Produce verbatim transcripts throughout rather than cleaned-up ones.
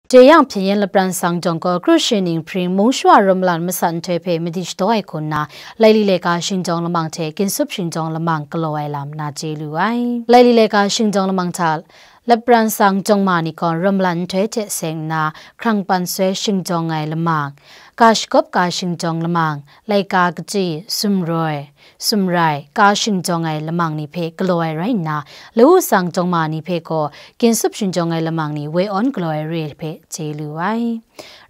Jeyang Hpyen Yen Lapran Sang Jawng gaw Kru Shi Ning Hpring mung shawa rawm malan masat nhtoi hpe madi shadaw ai hku nna, Laili Laika Shingtawng Lamang hte Ginsup Shingtawng Lamang galaw ai lam na chye lu ai. Laili Laika Shingtawng Lamang hta Lapran Sang Jawng ma ni gaw rawm malan nhtoi hte seng nna, hkrang pan soi shingtawng ai lamang, ga shagawp ga shingtawng lamang, laika kachyi, sumroi, sumrai, ga shingtawng ai lamang ni hpe galaw ai rai nna, Lawu Sang Jawng ma ni hpe gaw Ginsup Shingtawng ai lamang ni woi awn galaw ai re hpe chye lu ai.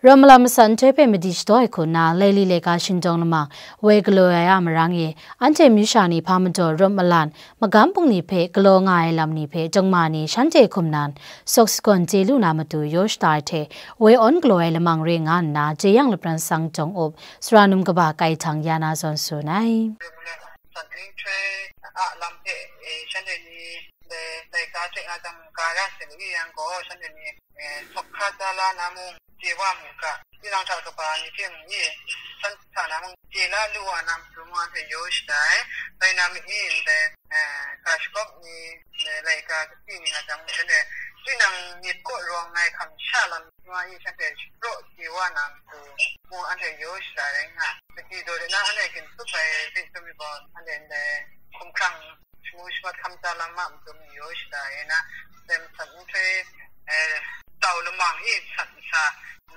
Rawm malan masat nhtoi hpe madi shadaw ai hku nna, Laili Laika Shingtawng Lamang woi galaw ai a marang e, anhte myu sha ni hpa majaw rawm malan, magam bungli hpe galaw nga ai lam ni hpe jawng ma ni shanhte hkum nan, sawk sagawn chye lu na matu yaw shada ai hte, woi awn galaw ai lamang re nga nna, Jeyang Lapran Sang Jawng up, Sara Num Kaba Kai Htang ya na zawn tsun ai. San Hpring Htoi a lam hpe, e, shanhte ni, e, laika hte nga jang ga ra sai lu yang gaw, shanhte ni, e, sawk hka tsala na mung, chye wa mu ga, tinang hta kaba ni hte mung, e, san hta na mung, chye la lu wa na matu mung, anhte yaw shada ai, bai na ma e, ndai, e, ga shagawp ni, e, laika kachyi ni nga jang, shanhte, tinang myit kaw rawng ai hkam sha lam, Nwa e shanhte shapraw chye wa na matu, mu anhte yaw shada rai nga, kachyi daw de na anhte ginsup ai hpe chyawm ai gaw, anhte ndai hkumhkrang shamu shamat hkam tsa lam a matu mi yaw shada rai na, ndai masat nhtoi, eh, tau lamang e masat nsa,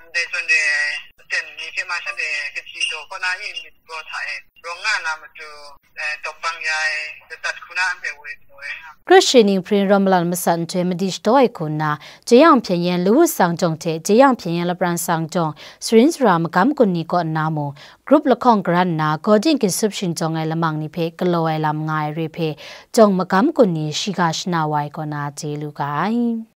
ndai zawn re ai aten ni hte ma shanhte kachyi daw kaw na e myit daw hta e rawng nga na matu, eh, tawk bang ya ai, ladat hku na anhte woi galaw ai nga. Kru Shi Ning Hpring rawm malan masat nhtoi madi shadaw ai hku nna, Jeyang Hpyen Yen Lawu Sang Jawng hte Jeyang Hpyen Yen Lapran Sang Jawng, sarin sara magam kun ni kaw nna mung, grup lahkawng garan nna, Gawding Ginsup Shingtawng ai lamang ni hpe galaw ai lam nga ai re hpe, jawng magam kun ni shiga shana wa ai kaw na chye lu ga ai.